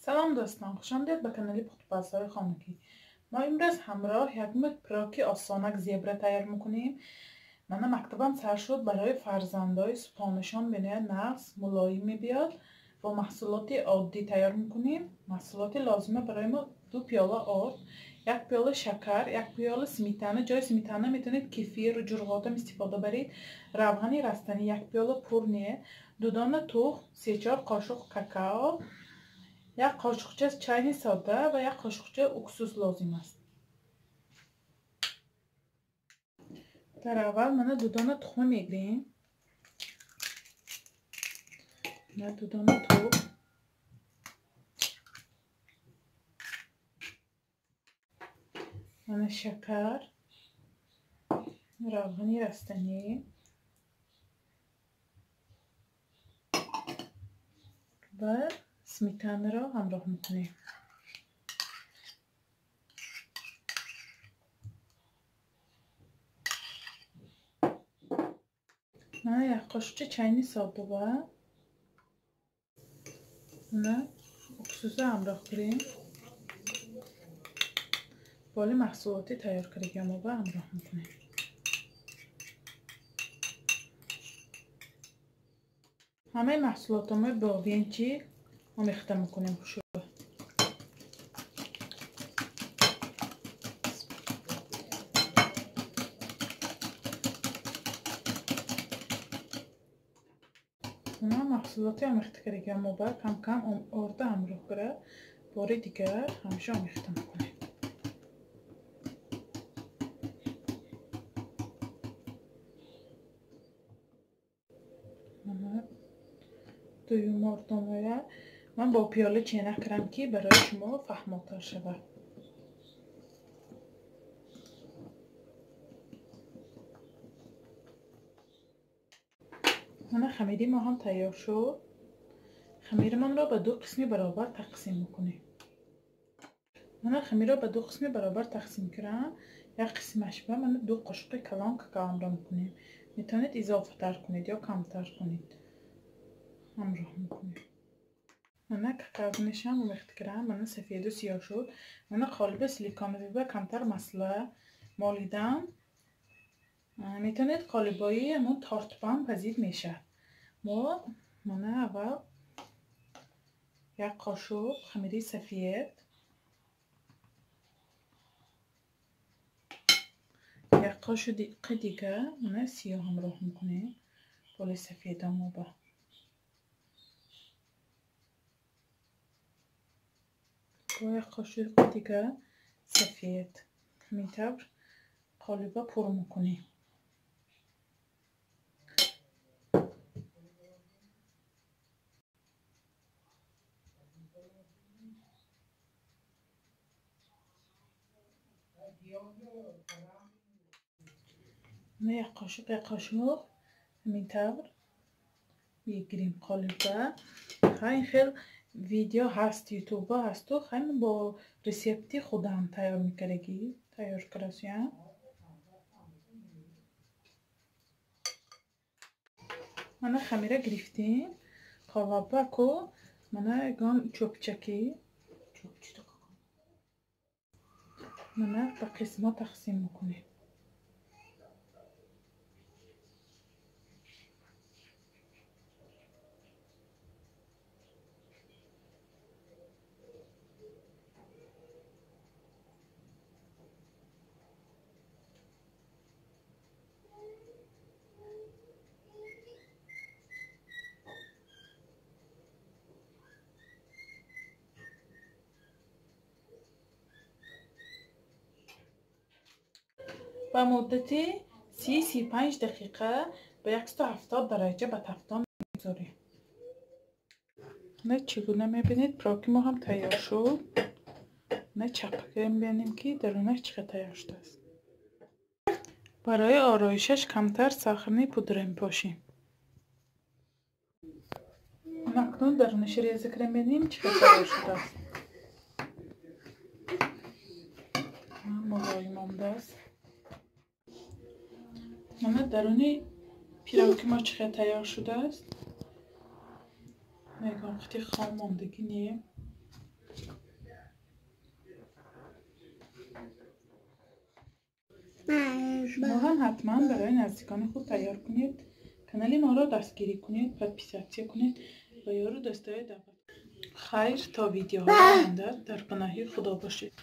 Салом дӯстон, хуш омадед ба канали Пухтупазҳои хонагӣ. Мо имрӯз ҳамроҳ як муд пироги осонак зебра тайёр мекунем. Мана мактабам сар шуд, барои фарзандои субҳонашон бениҳоят нағз мулоим мебиёд. Бо маҳсулоти оддӣ тайёр мекунем. Маҳсулоти лозима барои мо 2 пиёла орд, 1 пиёла шакар, 1 пиёла сметана. Ҷои сметана метавонед кефиру ҷурғотам истифода баред. Равғани растанӣ 1 пиёла пур не, 2 дона тухм, 3-4 қошуқ какао, 1 қошуқча чайни сода ва 1 қошуқча уксус лозим аст. Дар аввал мана 2 дона тухма мегирем. 2 дона тухм. Мана шакар, равғани растанӣ, ва сметанаро ҳамроҳ мекунем. Мана 1 қошуқча чайни сода ва мана уксусро ҳамроҳ кунем. Боли маҳсулоти тайёр кардагиаморо ҳамроҳ мекунем. Ҳамаи маҳсулотҳоро бо венчик омехта мекунем хушро. Мана маҳсулоти омехта кардагиаморо кам-кам орда ҳамроҳ кара, бори дигар ҳамеша омехта мекунем. Дуюм ордомоя ман бо пиёла чена кардам, ки барои шумо фаҳмотар шавад. Мана хамири мо ҳам тайёр шуд. Хамиримонро ба 2 қисми баробар тақсим мекунем. Мана хамирро ба 2 қисми баробар тақсим кардам. Як қисмаш ба мана 2 қошуқи калон какао ҳамроҳ мекунем. Метавонед изофатар кунед ё камтар кунед. Ҳамроҳ мекунем. Мана какаонашам омехта кардам. Мана сафеду сиёҳ шуд. Мана қолиби силиконовӣ ба камтар масла молидам. Метавонед қолибои ҳамон тортбам пазид мешавад. Мо мана аввал 1 қошуқ хамири сафед, 1 қошуқи дигар мана сиёҳ ҳамроҳ мекунем боли сафедамо ба. Бо 1 қошуқи дигар сафед. Ҳамин тавр қолиба пур мекунем. Мана 1 қошуқ, 1 қошуқ ҳамин тавр мегирем қолиба. Ин хел видео ҳаст, ютуба ҳасту, ҳамин бо ресепти худам тайёр мекардагӣ, тайёр кардасиям. Мана хамира гирифтем. Қолабаку мана ягон чӯбчаки, мана ба қисмҳо тақсим мекунем. Ба муддати 30-35 дақиқа ба 170 дараҷа ба тафтон мегузорем. На чӣ гуна мебинед, пироги мо ҳам тайёр шуд. На чапа кардем, бинем ки дарунаш чӣ қадр тайёр шудааст. Барои ороишаш камтар сахарни пудра мепошем. Акнун дарунашро реза кардем, бинем чӣ қадр тайёр шудааст. Мулоим омадааст. Мана даруни пироги мо чӣ қадр тайёр шудааст. Мегӯям хати хом мондагӣ не. Шумо ҳам ҳатман барои наздикони худ тайёр кунед. Канали моро дастгирӣ кунед, подписаться кунед ва ёру дӯстоя даъват. Хайр, то видеоҳои оянда дар паноҳи Худо бошед.